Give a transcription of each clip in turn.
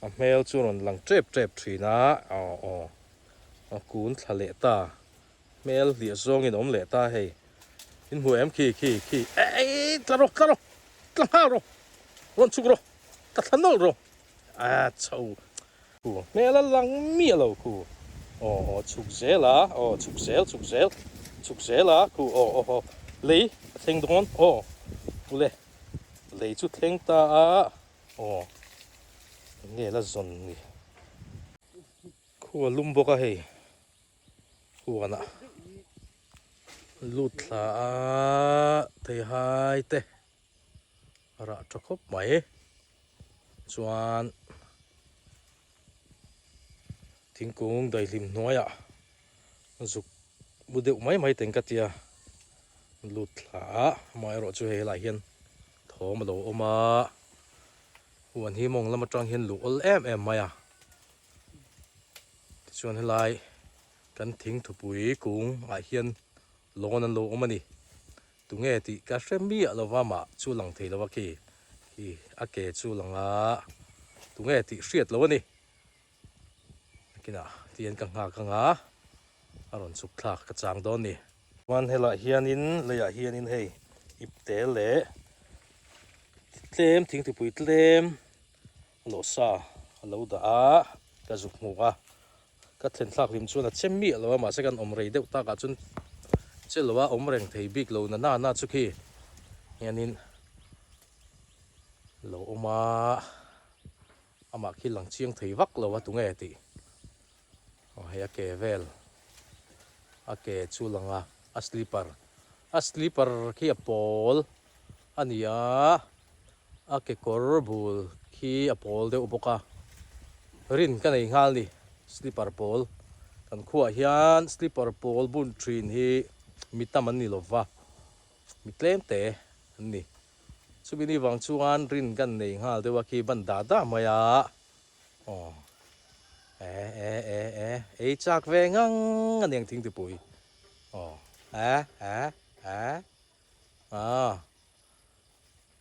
A hmel chu rawn lang tep tep thin a, aw aw a kun thla leh ta, hmel hliah zawngin a awm leh ta hei, in hmu em khi khi khi eii tla rawh tla rawh tla nghal rawh rawn chhuk rawh tla thla nawlh rawh a chho khu hmel a lang miah lo khu aw aw chhuk zel a aw chhuk zel chhuk zel chhuk zel a khu aw aw aw lei a thleng dawn aw ule lei chu thleng ta a. Aw eng nge la zawn ni khu a lum bawk a hei huanah lut thla a theihai te a rah tha khawp mai chuan thingkung daihlim hnuaiah zuk bu deuh mai mai teng ka tia lut thla a amaherawh chu hei helaiah hian. Thawm a lo awm a, huan hi mawng lam atang hian luh awl em em mai a, tichuan helai kan thing thupui kung ah hian lawn an lo awm a ni, tunge tih ka hre miah lo va mah chu lang thei lo a khi khi a ke chu lang a tunge tih hriat lo a ni, nakinah tihian ka nghak ang a, a rawn chhuk thlak ka chang dawn a ni. Chuan helaiah hianin leiah hianin hei ipte leh tlem thingthupui tlem lawhsa a lo dah a ka zuk hmu a ka thlen thlak hlim chuan a che miah lo a mahse kan awm rei deuh takah chuan che lo a awm reng thei bik lo na na na chu khi hianin lo awm a amah khi lang chiang thei vak lo a tunge tih. Aw hei a ke vel a ke chu lang a a slipper a slipper khi a pawl a ni a a kekawr bul khi a pawl deuh bawk a rin ka nei nghal ni slipper pawl kan khuaah hian slipper pawl bun thin hi mi tam an ni lo va mi tlem te an ni chumi ni vang chuan rin kan nei nghal deuh a khi ban dah dah mai a. Aw e e e e ei chak ve ngang a niang thingtipui aw e e e a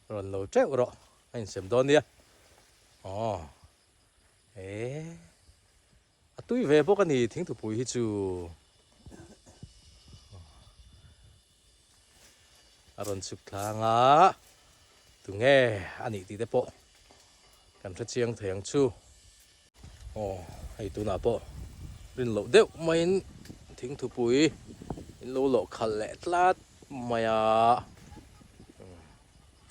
rawn lo teuh rawh a insem dawn nia aw e a tui ve bawk a ni thingtupui hi chu. A rawn chhuk thlang a, tunge a nih tih te pawh kan hre chiang thei ang chu. Aw hei tunah pawh rin loh deuh maiin thingthupui in lo lawh khalh leh tlat mai a,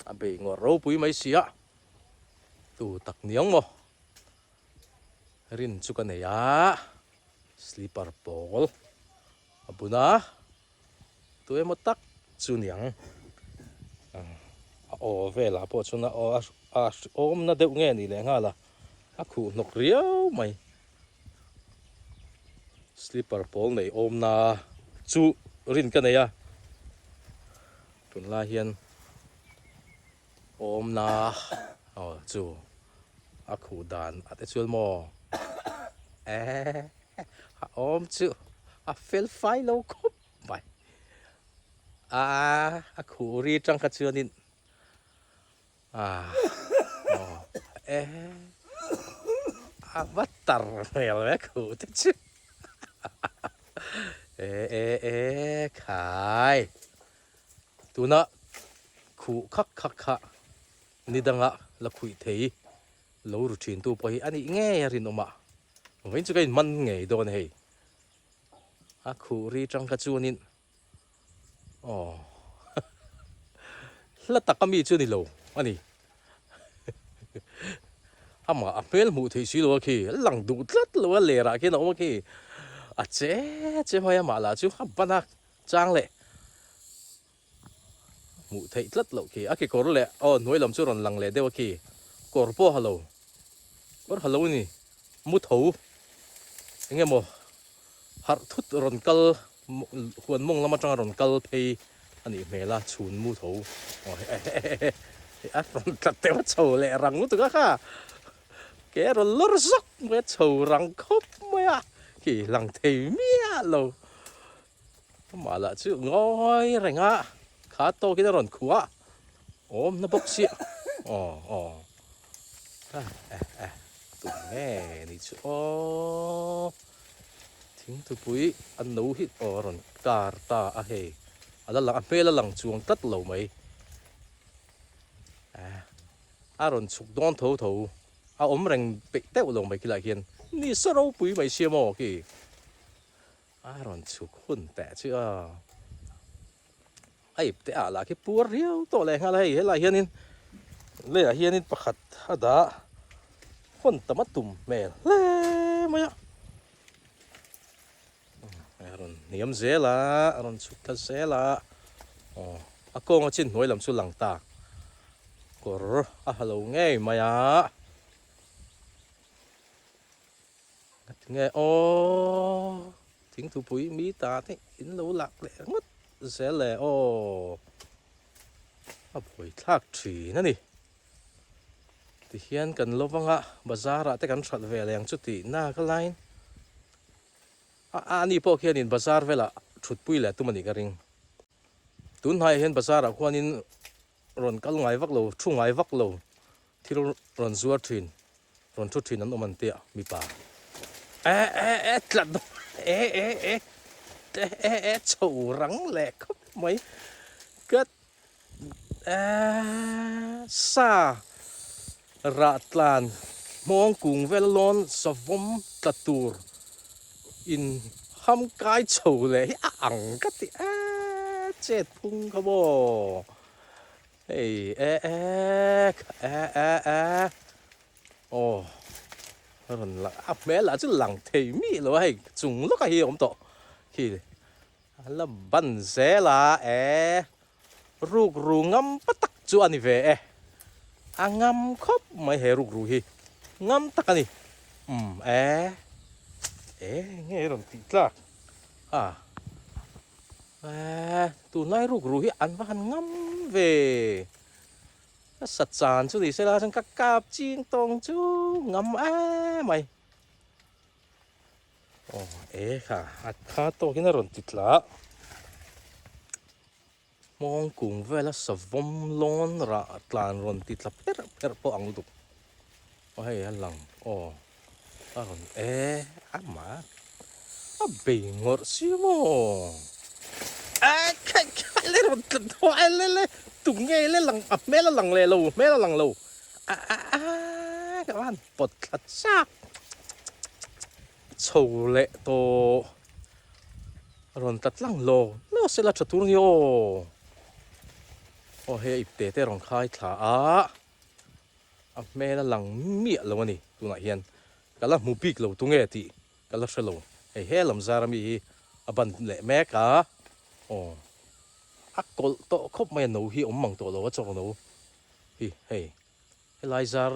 a bei ngawrh ropui mai si a, tu tak niang maw rin chu ka nei a, slipper pawl a bun a. Tu emaw tak chu niang a aw velah pawh chuan a aw a awmna deuh nge ni leh nghal a a khuh hnawk riau mai slipper pawl nei awmna chu rin ka nei a tunlai hian awmna aw chu a khuh dan a te chuan maw eh a awm chu a fel fai lo khawp mai a a khuh ri tang kha chuanin a aw e a va tar hmel ve khuh te chu e e e khai tuna khuh khak khak kha ni danga la khuih thei lo ru thin tu pawh hi a nih ngei a rinawm a vawiin chu ka inman ngei dawn hei. A khuh ri tang kha chuanin aw hla taka mi chu ni lo a ni amah a hmel hmuh theih si lo a khi a lang duh tlat lo a lerah khian a awm a khi a che che mai amah lah chu a ban a chang leh hmuh theih tlat loh khi a kekawr leh aw hnuai lam chu rawn lang leh deuh a khi kawr pawh ha lo kawr ha lo a ni mu tho eng emaw harh thut rawn kal huan mawng lam atanga rawn kal phei a nih hmel a chhun mu tho aw he a rawn tla teuh a chho leh rang lutuk a kha ke a rawn lawr zawk mai a chho rang khawp mai a khi lang thei miah lo. Amah lah chu ngawi reng a, kha tawkin a rawn khuh a, awmna bawk chiah aw aw eh eh. Tunge ni chu aw thingthupui a no hi aw a rawn kar ta a hei a la lang a hmel a lang chuang tlat lo mai a rawn chhuk dawn tho tho a awm reng peih deuh lo mai khilaiah khian ni sa ropui mai sia maw khi a rawn chhuk hun teh chu aw a ip te ah lah khi puar riau tawh leh nghal a hei helaiah hianin leiah hianin pakhat a dah hawn tam a tum hmel hle mai a a rawn hniam zel a a rawn chhuk thla zel a aw a kawnga chin hnuai lam chu lang ta kawr a ha lo ngei mai a. Tinge aw thingthupui mi ta te in lo lak leh ngawt zel le aw a buai thlak thin a ni tihian kan lo vanga bazar ah te kan hralh ve leh ang chu tih nak a lain a a ni pawh khianin bazar velah thutpui leh tum a nih ka ring tun hnaiah hian bazar ah khuanin rawn kal ngai vak lo thu ngai vak lo. Thil rawn zuar thin, rawn thu thin an awm an tia mipa. E e e tlat dawn e e e e e e chho rang leh khawp mai ka e sa rah tlan hmawng kung vel lawn savawm tla tur in ham kai chho leh hi a ang ka ti e chet phung kha maw. Hei e e e e e aw a rawn lang a hmel lah chu lang thei mi lo a hei chung lawk a hi a awm tawh khi a la ban zel a e rukru ngam pa tak chu a ni ve e a ngam khawp mai he rukru hi ngam tak a ni umm e e nge rawn tih tlak a. Eeh tunlai rukru hi an va han ngam ve ka sa chan chu ni sela chuan ka kap ching tawng chu ngam em mai aw e kha a kha tawkin a rawn ti tla hmawng kung vela savawm lawn rah tlan rawn ti tla pherh pherh pawh ang lutuk aw hei a lang aw. A rawn e amah a bei ngawrh si maw a khaih khaih le rawn tlat dawn a le le tum ngei le lang a hmel a lang leh lo hmel a lang lo a a a ka van pawt thla chak chho leh tawh a rawn tla tlang lo lo sela tha tur a ni aw aw hei a ipte te a rawn khai thla a. A hmel a lang miah lo a ni tunah hian ka la hmu bik lo tunge tih ka la hre lo hei he lam zar ami hi a ban leh mek a aw a kawlh tawh khawp mai a no hi awm mang tawh lo a chawk no hi hei helai zar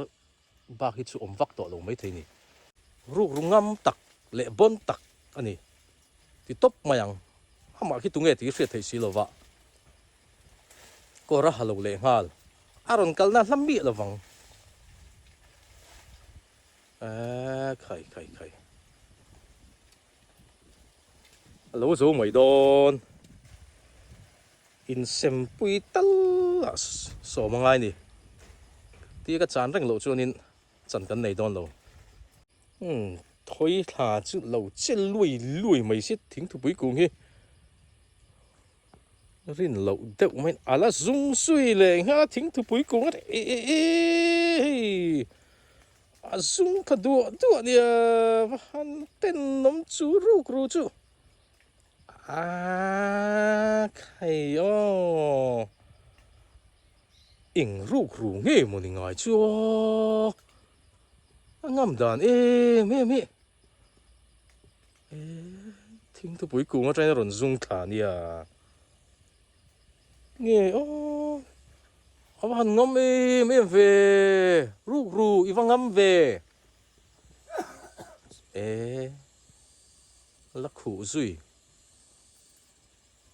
bak hi chu awm vak tawh lo maithei ni rukru ngam tak leh bawn tak a ni ti tawp mai ang amah khi tunge tih hriat theih si lova. Kawr a ha lo leh nghal. A rawn kalna hla miah lo vang. Eee khai khai khai. A lo zo mai dawn. Insempui tal ah sawm a ngai ni. Tia ka chan reng loh chuanin chan kan nei dawn lo. Umm thawi thla chu lo che lui lui mai si thingthupui kung hi. Rin loh deuh mai a la zung zui leh nghal a thingthupui kung a e e e hei a zung kha duah duah a nia va han tenawm chu ruk ru chu aaa khai aw eng ruk ru nge maw ni ngai chu aw a ngam dan em em hi. Thingthupui kung atangin a rawn zung thla nia. Nge aw a va han ngam em em ve ruk ru i va ngam ve e la khuh zui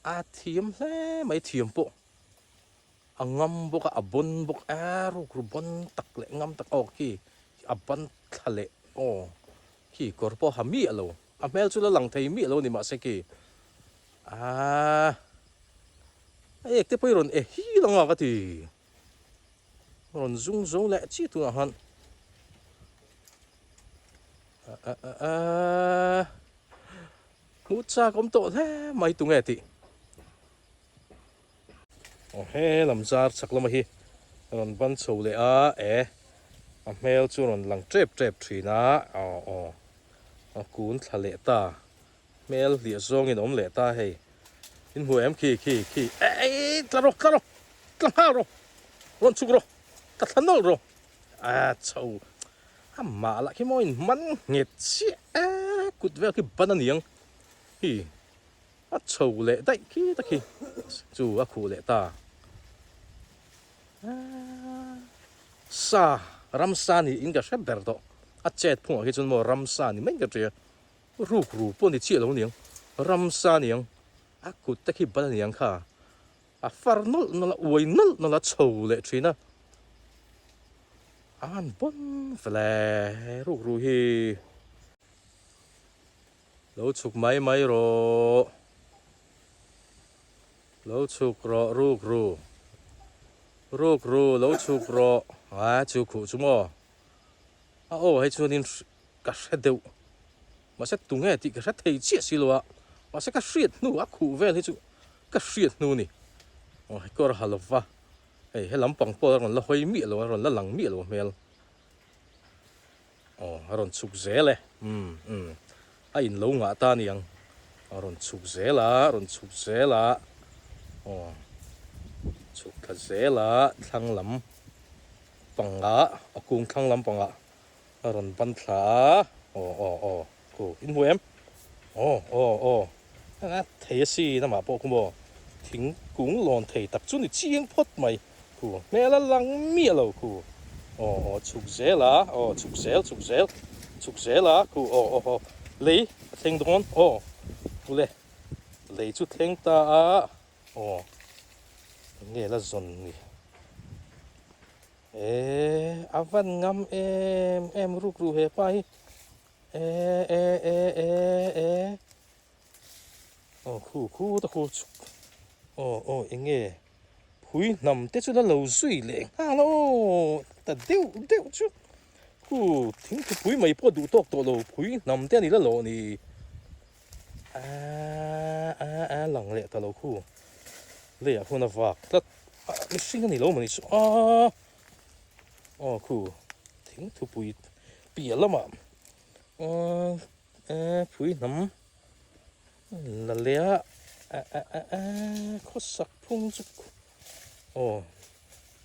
a thiam hle mai thiam pawh a ngam bawk a a bawn bawk a ruk ru bawn tak leh ngam tak aw khi a ban thla leh aw. Khi kawr pawh ha miah lo. A hmel chu la lang thei miah lo a ni mahse khi aaa a ek te pawh hi rawn e hi lang a ka ti. Rawn zung zo leh chiah tunah khan. Hmuh chak awm tawh hle mai tunge tih. Aw he lam zar chak lama hi rawn ban chho leh a e a hmel chu rawn lang tep tep thin a aw aw a kun thla leh ta hmel hliah zawngin a awm leh ta hei in hmu em khi khi khi eii tla rawh tla rawh tla nghal rawh rawn chhuk rawh tla thla nawlh rawh a chho amah lah khi maw in man nghet chiah e kut vel khi ban a niang hi. A chho leh daih khi ta khi chu a khuh leh ta. Sa, ramsa niin ka hre ber tawh. A chet phungah khi chuan maw ramsa ni mai ka hria. Ruk ru pawh ni chiah lo aniang. Ramsa aniang. A kut te khi bal aniang kha. A far nawlh nawlh a, uai nawlh nawlh a chho leh thin a. A han bawn fel e, ruk ru hi. Lo chhuk mai mai rawh. Lo chhuk rawh ruk ru. Ruk ru lo chhuk rawh. A chu khuh chu maw. A aw hei chuanin ka hre deuh. Mahse tunge tih ka hre thei chiah si lo a. Mahse ka hriat hnu a khuh vel hi chu ka hriat hnu ni. Aw hei kawr ha lova. Hei he lampang pawh a rawn la hawi miah lo a rawn la lang miah lo hmel. Aw a rawn chhuk zel e umm umm a in lo ngah ta aniang a rawn chhuk zel a a rawn chhuk zel a aw chhuk thla zel a thlang lam pangah a kung thlang lam pangah a rawn ban thla a aw aw aw khu in hmu em aw aw aw a thei a sin amah pawh khu maw thingkung lawn thei tak chu ni chiang phawt mai. Khu hmel a lang miah lo khu. Aw aw chhuk zel a, aw chhuk zel chhuk zel chhuk zel a khu aw aw aw lei a thleng dawn aw ule lei chu thleng ta a aw eng nge la zawn ni e a van ngam em em ruk ru he pa hi e e e e e Aw khu khu ta khu chhuk aw aw eng nge phui hnam te chu la lo zui leh nghal a aw ta deuh deuh chu khu thingpui pui mai pawh duh tawk tawh lo phui hnam te a ni la lo ni a a a lang leh ta lo khu leiah khuan a vak tlat a mihring a ni lo mawni chu a aw khu thingthupui piah lamah aw. E phui hnam la leh a a a a a khawsak phung chu aw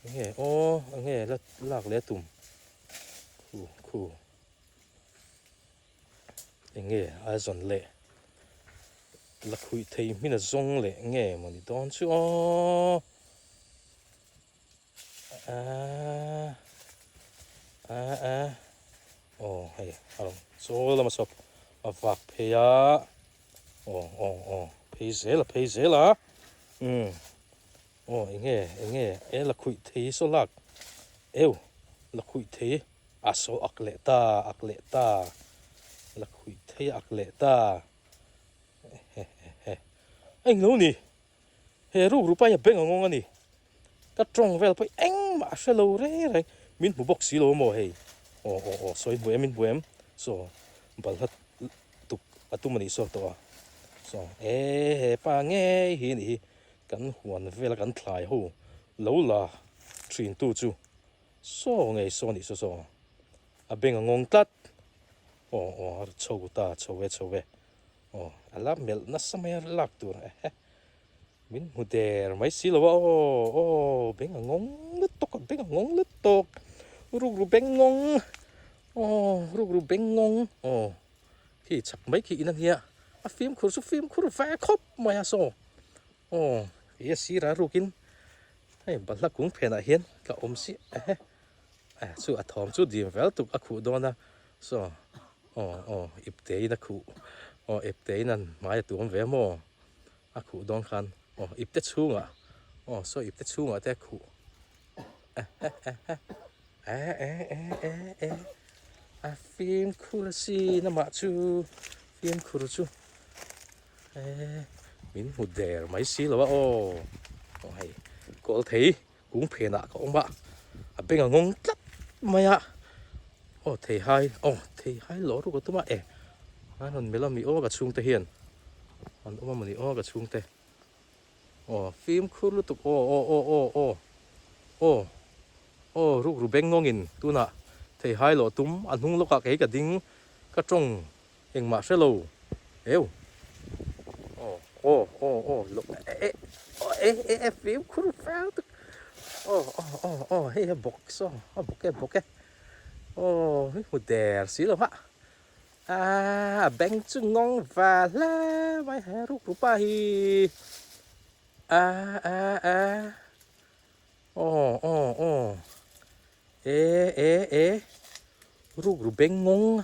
enge aw enge la lak leh a tum khu khu enge a zawn leh la khuih thei hmin a zawng leh nge mawni dawn chu aw. A a a aw hei a rawn chawl lama saw a vak phei a aw aw aw phei zel a phei zel a umm aw eng nge eng nge e la khuih thei saw lak eu la khuih thei a saw ak leh ta ak leh ta la khuih thei ak leh ta he he a englo ni. He rukru pa hi a beng a ngawng a ni. Ka tawng vel pawh hi engmah a hre lo reng reng. Min hmu bawk si lo maw hei. Aw aw aw sawi hmu em min hmu em. Saw balhla tuk a tum a nih saw tawh a. Saw e he pa ngei hi a nih hi. Kan huan vela kan thlai ho lo la thin tu chu saw ngei saw a nih saw saw. A beng a ngawng tlat. Aw aw a chho ta chho e chho e. Aw a la melh nasa mai a lak tur ehe min hmu der mai si lo a aw aw beng a ngawng lutuk a beng a ngawng lutuk rukru beng ngawng aw rukru beng ngawng aw khi chak mai khi in a nia a fimkhur chu fimkhur ve khawp mai a saw aw he a sirah rukin hei balhla kung phenah hian ka awm si ehe chu a thawm chu dim vel tuk a khuh dawn a saw. Aw aw ipte in a khuh aw ipte in an hmai a tuam ve maw a khuh dawn khan aw ipte chhungah aw saw ipte chhungah te a khuh eh eh eh eh eh eh eh eh a fimkhur a sin amah chu fimkhur chu eh min hmu der mai si lo a aw aw hei kawl thei kung phenah ka awm a a beng a ngawng tlat mai a. Aw theihai aw theihai lawh ruk a tum a e an rawn melh a mi aw ka chhungte hian an awm a mawni aw ka chhungte aw fimkhur lutuk aw aw aw aw aw aw aw rukru beng ngawngin tunah theihai lawh tum a hnung lawkah kei ka ding ka tawng Engmah hre lo eu. Aw aw aw aw lo e e e e e fimkhur fal tuk aw aw aw aw hei a bawk saw a bawk e bawk e aw hei hmu der si lo ha a beng chu ngawng va hle mai he ruk rupa hi a a a aw aw aw E e e rukru beng ngawng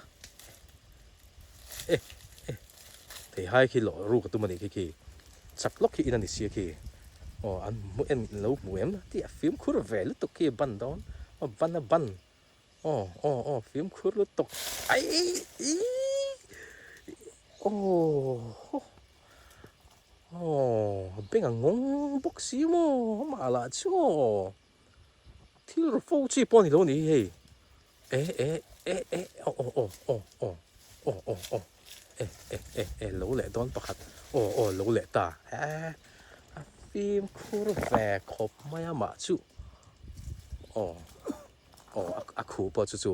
e e theihai khi lawh ruk a tum a nih khi khi chak lawk khi in a ni sia khi aw an hmu en lo hmu em tih a fimkhur ve lutuk khi a ban dawn aw ban a ban aw aw aw fimkhur lutuk ai ih aw aw a beng a ngawng bawk si maw amah lah chu aw. Thil ru fo chi pawh a ni lo a ni hi hei e e e e aw aw aw aw aw aw aw aw e e e e lo leh dawn pakhat aw aw lo leh ta e a fimkhur ve khawp mai a mah chu aw aw a khuh pawh chu chu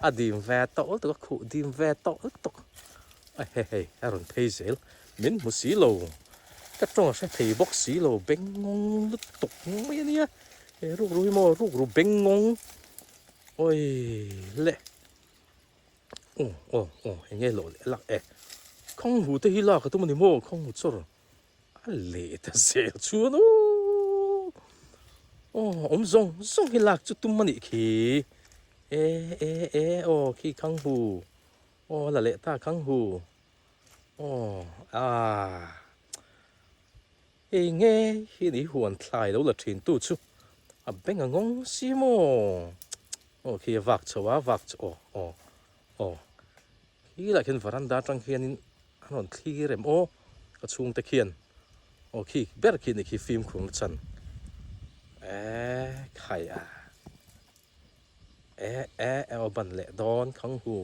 a dim ve tawh lutuk a khuh dim ve tawh lutuk a hei hei a rawn phei zel min hmu si lo ka tawng a hre thei bawk si lo beng ngawng lutuk mai a nia he rukru hi maw rukru beng ngawng awi le aw aw aw eng nge lawh leh lak e khawng hu te hi lak a tum a ni maw khawng hu chawr a leh ta zel chuan aw aw awm zawng zawng hi lak chu tum a nih khi e e e aw khi khang hu aw la leh ta khang hu aw ah hei nge hi ni huan thlai lo la thin tu chu a beng a ngawng si maw aw khi a vak chho a vak chho aw aw aw. Khi lah khian varanda atang khianin an rawn thlir em aw ka chhungte khian aw khi ber khi ni khi fimkhur na chan eh khai a eh eh aw ban leh dawn khang hu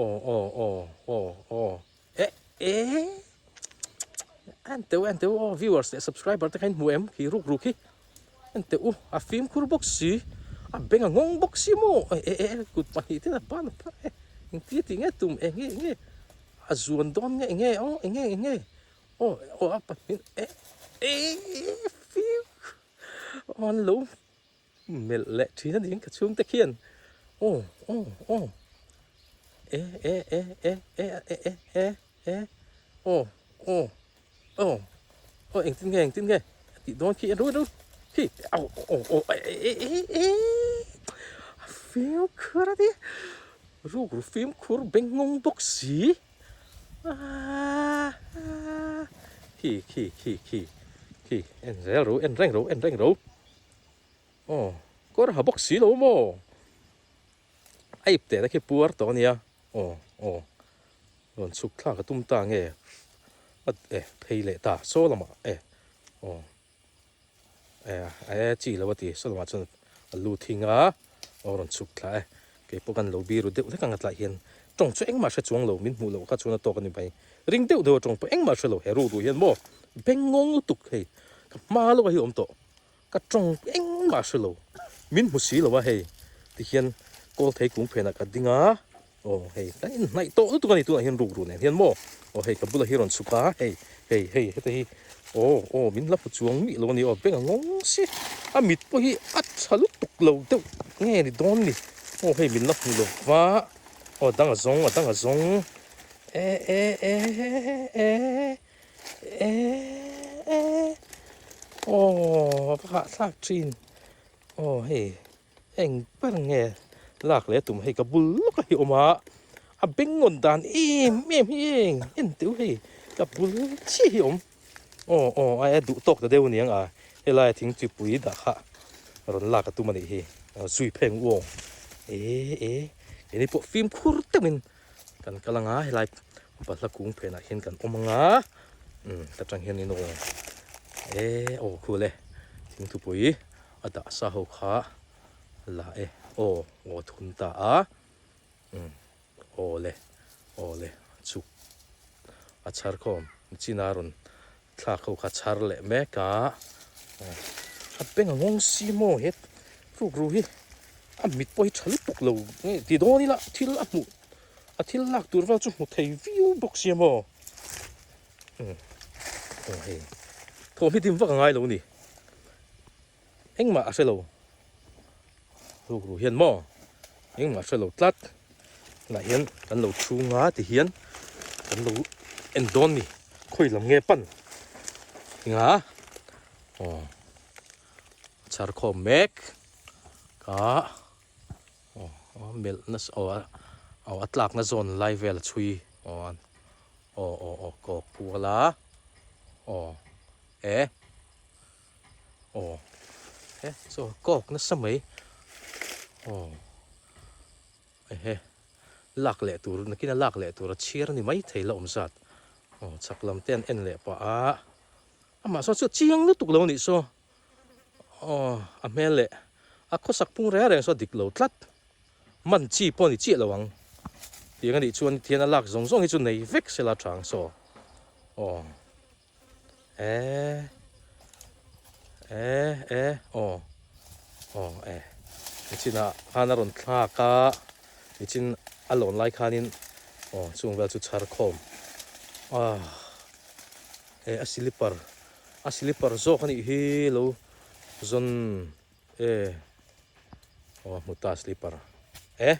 aw aw aw aw aw eh eh en teuh en teuh aw viewers leh subscriber te kha in hmu em khi ruk ruk hi. En teh u, a fimkhur bawk si, a beng a ngawng bawk si maw, e e e kut pahnih te a ban a phar e, engtia tih nge tum, eng nge eng nge, a zuan dawn nge eng nge aw eng nge eng nge, aw aw a pahnih e e fimkhur aw an lo melh leh thin a ni ka chhungte khian aw aw aw e e e e e e e e e aw aw. Aw aw engtin nge engtin nge a tih dawn khi ru ru khi aw aw aw e e e e a fimkhur a ni rukru fimkhur beng ngawng bawk si aaa khi khi khi khi khi en zel ru en reng ru en reng ru aw kawr ha bawk si lo maw a ip teh na khi puar tawh a nia aw aw. Rawn chhuk thlak a tum ta nge a e phei leh ta saw lamah e aw e e chi lo a ti saw lamah chuan a lu thing a aw rawn chhuk thla e kei pawh kan lo biru deuh hlek ang a tlaiah hian tawng chu engmah hre chuang lo min hmuh loh kha chuan a tawk a ni mai ring deuh deuh a tawng pawh engmah hre lo he rukru hian maw beng ngawng lutuk hei ka hma lawk a hi awm tawh. Ka tawng engmah hre lo, min hmu si lo a hei tihian kawl thei kung phenah ka ding a, aw hei kan inhnaih tawh lutuk a ni tunah hian rukru nen hian maw, aw hei ka bulah hi rawn chhuk a hei hei hei heta hi aw aw min la hmu chuang mih lo a ni aw beng a ngawng si a mit pawh hi a tha lutuk lo deuh nge ni dawn ni aw hei min la hmu lo va aw a dang a zawng a dang a zawng e e e e e e aw a va hahthlak thin aw hei eng ber nge lak leh a tum hei ka bul lawk a hi awm a a beng ngawn dan em em hi eng en teuh hei ka bul chiah hi awm aw aw a duh tawk ta deuh aniang a helai a thingtipui dah kha rawn lak a tum a nih hi zui pheng u aw e e keini pawh fimkhur deuhin. Kan kal anga helai balhla kung phenah hian kan awm anga umm ta tang hian in aw e aw khul e thingthupui a dah sa ho kha la e aw aw thun ta a. Umm awle awle chhuk a chhar khawm chin a rawn thlak ho kha chhar leh mek a a beng a ngawng si maw he rukru hi a mit pawh hi tha lutuk lo nge ti dawn ila thil a hmuh a thil lak tur vel chu hmu thei viau bawk sia maw umm aw hei thawm hi dim vak a ngai lo ni. Engmah a hre lo. Rukru hian maw? Engmah a hre lo tlat. Tunah hian kan lo thu nga ti hian kan lo en dawn ni. Khawi lam nge pan? Tinga? Aw. Chhar khawm mek. Ka aw a melh nasa aw aw a tlakna zawn lai vel a chhui aw aw aw aw kawk kual a aw e. Aw he chaw kawk nasa mai aw ehe lak leh tur nakin a lak leh tur a chhiar a ni mai thei la awm zat aw chhak lam te an en leh pah a amah saw chu a chiang lutuk lo a nih saw aw a hmel leh a khawsak phung reng reng saw a dik lo tlat man chi pawh a ni chiah lo ang tiang a nih chuan thian a lak zawng zawng hi chu nei vek sela chang saw aw. E e e aw aw e nichinah khan a rawn thlak a nichin a lawn lai khanin aw chung vel chu chhar khawm ah e a slipper a slipper zawk a nih hi lo zawn e aw a hmu ta slipper e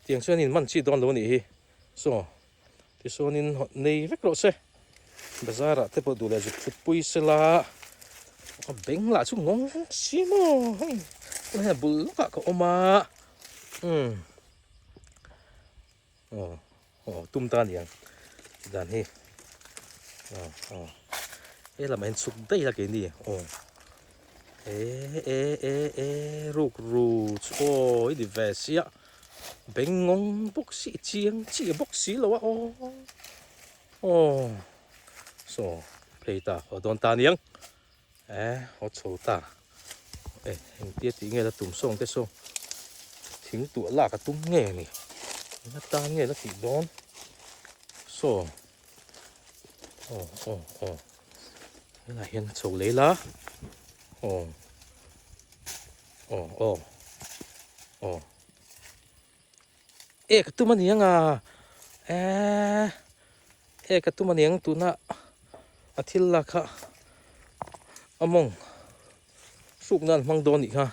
tiang chuan in man chi dawn lo a nih hi saw. Tichuanin nei vek rawh se. Bazar ah te pawh duh leh zuk thut pui sela a beng lah chu ngawng si maw hei tunah hian bul lawkah ka awm a umm aw aw tum ta aniang dan hi aw aw he lamah hian chhuk daih a keini aw e e e e ruk ru chu aw i ni ve sia. Beng ngawng bawk si chiang chiah bawk si lo a aw aw saw phei ta haw dawn ta aniang eh haw chho ta eh engtia tih nge la tum sawng te saw thing tuah lak a tum nge ni eng atan nge la tih dawn saw aw aw aw helaiah hian chho leh ila aw. Aw aw aw e ka tum aniang a eee e ka tum aniang tuna a thil lak kha a mawng hruk nan hmang dawn nih kha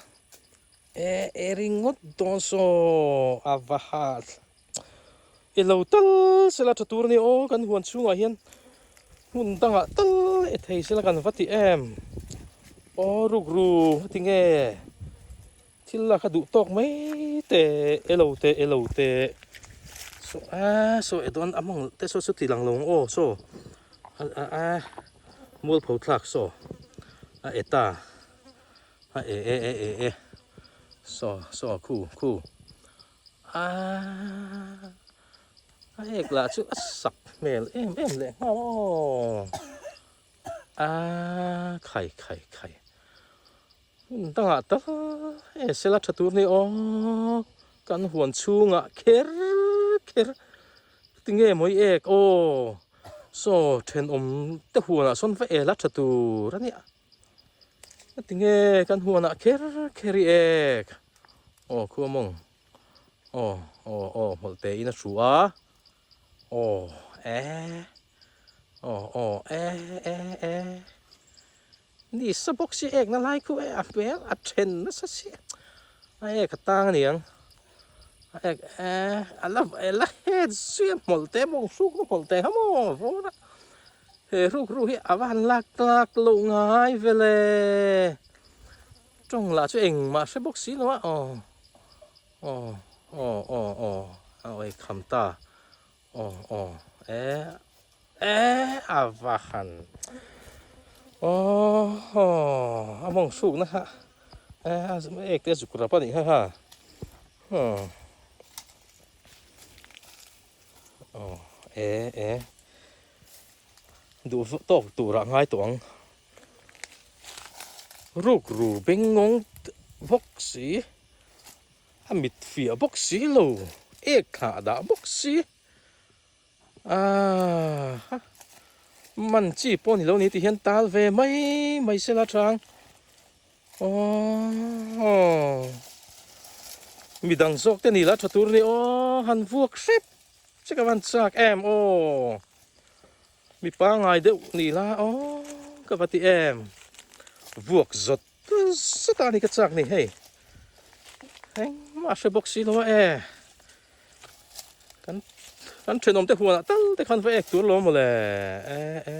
e e ringawt dawn saw a va ha i lo tal sela tha tur a ni aw kan huan chhungah hian hmun dangah tal e thei sela kan va ti em aw rukru heti nge thil lak a duh tawk mai te elo te elo te saw a saw e dawn a mawng te saw chu ti lang lo ang aw saw a a a mualpho thlak saw a e ta a e e e e e saw saw khu khu. Aaa a ek lah chu a sak hmel em em leh nghal aw aaa khai khai khai hmun dangah tal e sela tha tur ni aw kan huan chhungah kher kher tinge maw i ek aw saw thenawm te huanah sawn va ela tha tur a nia tinge kan huanah kher kher i ek. Aw khua mawng aw aw aw hmawlh te in a hru a aw e aw aw e e e ni sa bawk si ek na lai khu e a hmel a then nasa si a ek a tang aniang a ek e a la a la het zui a hmawlh te mawng hruk na hmawlh te kha maw vawr a he hruk hruk hi a va han lak tlak loh ngai vele. Tawng lah chu engmah hre bawk si lo a aw aw aw aw aw a awih kham ta aw aw e e a va han aw aw a mawng hruk na kha e a ek te a zuk rap a nih kha kha aw aw e e duh tawk tur ah ngai tawh ang. Rukru beng ngawng bawk si, a mit fiah bawk si lo. ek thlah dah bawk si. Aaa man chi pawh ni lo ni ti hian tal ve mai mai sela tang aww midang zawk te ni la tha tur ni aw han vuak hrep che ka van chak em aw mi pangai deuh ni la aw ka va ti em vuak zawt zet a ni ka chak ni hei engmah hre bawk si lo a e. Kan kan thenawm te huanah tal te khan va ek tur lo mawle e e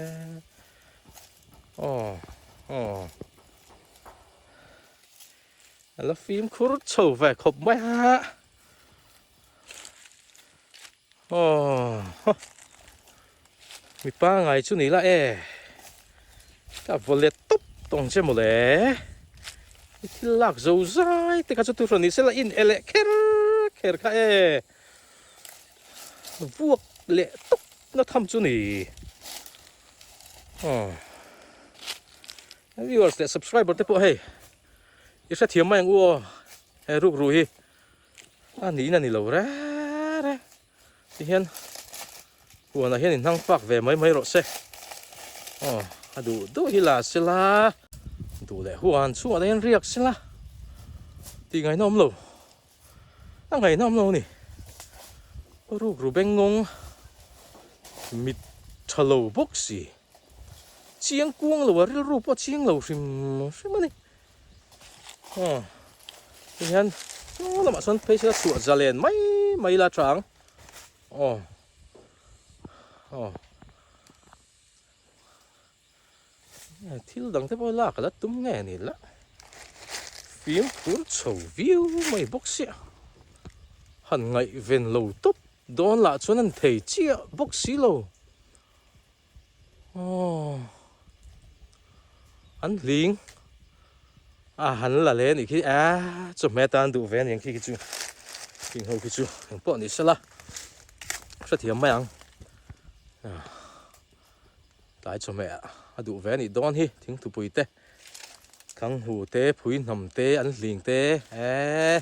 aw aw a la fimkhur chho ve khawp mai a aw mi pangai chu ni la e ka vaw let tawp tawng che mawle i thil lak zo zai te kha chu thu hran ni sela in e leh kher kher kha e vuak leh tawp na tham chu ni aw viewers leh subscriber te pawh hei i hrethiam mai ang u aw he rukru hi a niin a ni lo reng reng. Tihian huanah hian inhnang fak ve mai mai rawh se. Aw, a duh duh hi la sela, duh leh huan chhungah te hian riak sela tih ngaihna awm lo, a ngaihna awm lo a ni. Rukru bengngawng mit tha lo bawk si, chiang kuang lo a rilru pawh a chiang lo hrim hrim a ni. Aw tihian chu lamah sawn phei sela chhuah zalen mai mai la tha ang aw aw thil dang te pawh lak a la tum nge ni la fimkhur chho viau mai bawk sia han ngaihven lo tawp dawn lah chuan an thei chiah bawk si lo. Aw an hling a han la leh anih khi a chawhmeh atan duh ve aniang khi khi chu heng ho khi chu eng pawh ni sela hrethiam mai ang tlai chawhmeh a duh ve anih dawn hi thingthupui te thanghu te phui hnam te an hling te eee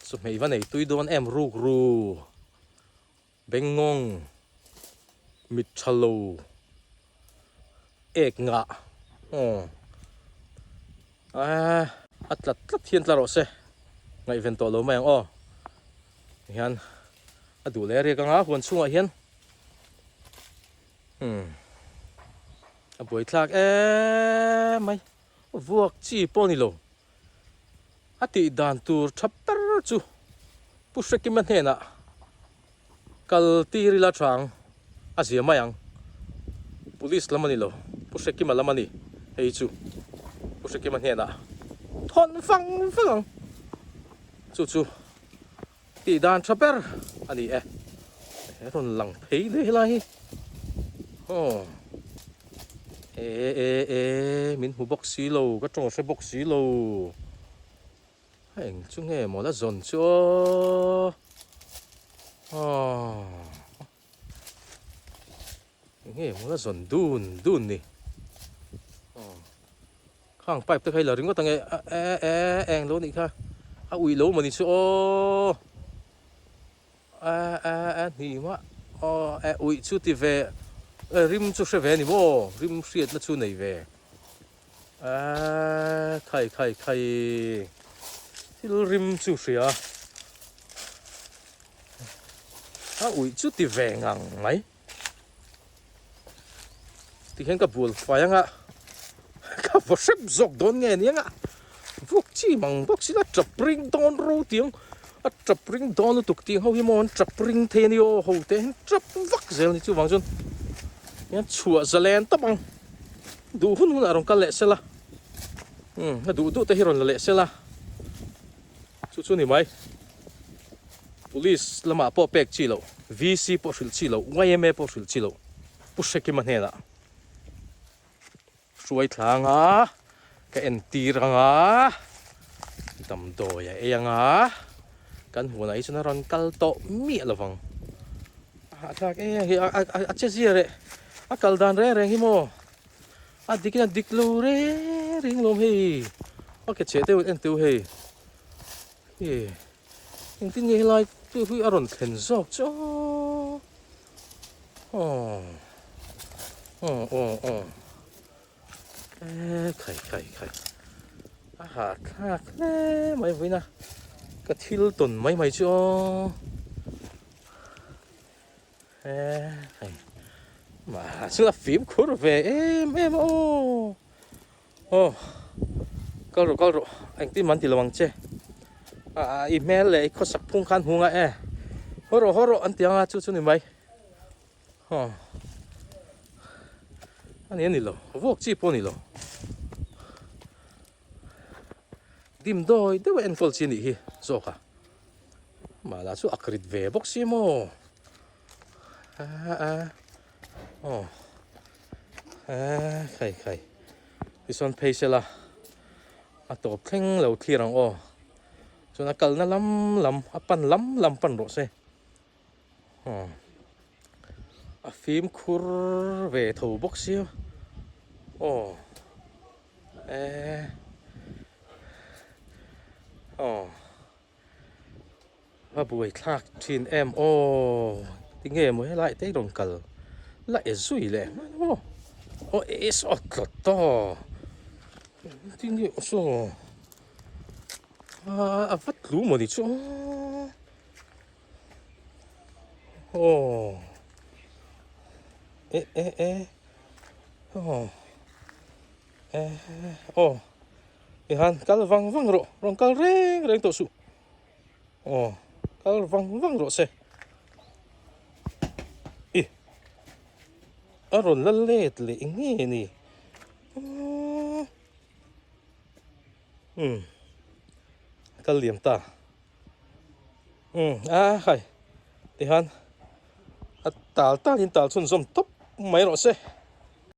chawhmeh i va nei tui dawn em ruk ru. Bengngawng, mit tha lo, ek ngah aw eh a tlat tlat hian tla rawh se ngaihven tawh lo mai ang aw hian a duh leh a riak anga huan chhungah hian umm a buaithlak em mai vuak chi pawh a ni lo a tih dan tur tha ber chu Pu Hrekima hnenah kal tir ila tha ang a zia mai ang. Police lam a ni lo, Pu Hrekima lam a ni hei chu Pu Hrekima hnenah thawn vang vang ang. Chu chu tih dan tha ber a ni e. He rawn lang phei leh helai hi. Aw e e e min hmu bawk si lo ka tawng hre bawk si lo. A eng chu nge maw la zawn chu aw aw eng nge maw la zawn dun dun ni aw khang pipe te kha i la ringawt ang e e e eng lo nih kha a uih lo maw ni chu aw e e e hnih mah aw e uih chu ti ve e rim chu hre ve a ni maw rim hriatna chu nei ve. Aaa khai khai khai thil rim chu hria a uih chu ti ve ngang mai tikhian ka bual fai anga ka vaw hrep zawk dawn nge ni anga vuak chi mang bawk sila tap ring dawn ro tiang a tap ring dawn lutuk tih ho hi maw an tap ring thei a ni aw ho te hian tap vak zel a ni chuvang chuan hian chhuah zalen tawp ang. Duh hun hunah rawn kal leh sela, umm a duh duh te hi rawn la leh sela, chu chu ni mai. Police lamah pawh pek chi loh, VC pawh hrilh chi loh, yma pawh hrilh chi loh, Pu Hrekima hnenah hruai thla anga, ka entir anga, damdawi a ei anga, kan huanah hi chuan a rawn kal tawh miah lovang. A hahthlak e hei a che zia reh a kal dan reng reng hi maw a dik in a dik lo reng reng lawm hei a ke chheh deuh en teuh hei e engtin nge helai tu hi a rawn thlen zawk chu aw aw aw aw aw e khai khai khai a hahthlak hle mai vawiin a ka thil tawn mai mai chu aw e khai mahse la fimkhur ve em em a aw. Aw kal rawh kal rawh engtin man ti lo ang che ah i hmel leh i khawsak phung khan hmu nga e haw rawh haw rawh an ti anga chu chu ni mai aw ani a ni lo vuak chi pawh a ni lo dim dawi deuh a enkawl chi a nih hi zawk a mahla chu a krit ve bawk si maw ah ah aw Eee khai khai tichuan phei sela a tawp thleng lo thlir ang aw chuan a kalna lam lam a pan lam lam pan rawh se aw a fimkhur ve tho bawk sia aw eee aw. A buai thlak thin em aw tinge maw helai te rawn kal la e zui leh hman maw aw e saw tlat ta tinge saw a va tlu maw ni chu aw e e e aw e aw. Tihan kal vang vang rawh, rawn kal reng reng tawh suh. Aw, kal vang vang rawh se. I, a rawn la let leh nge ni? Umm, kal liam ta. Umm, a hai, tihan a tal talin tal chhunzawm tawp mai rawh se.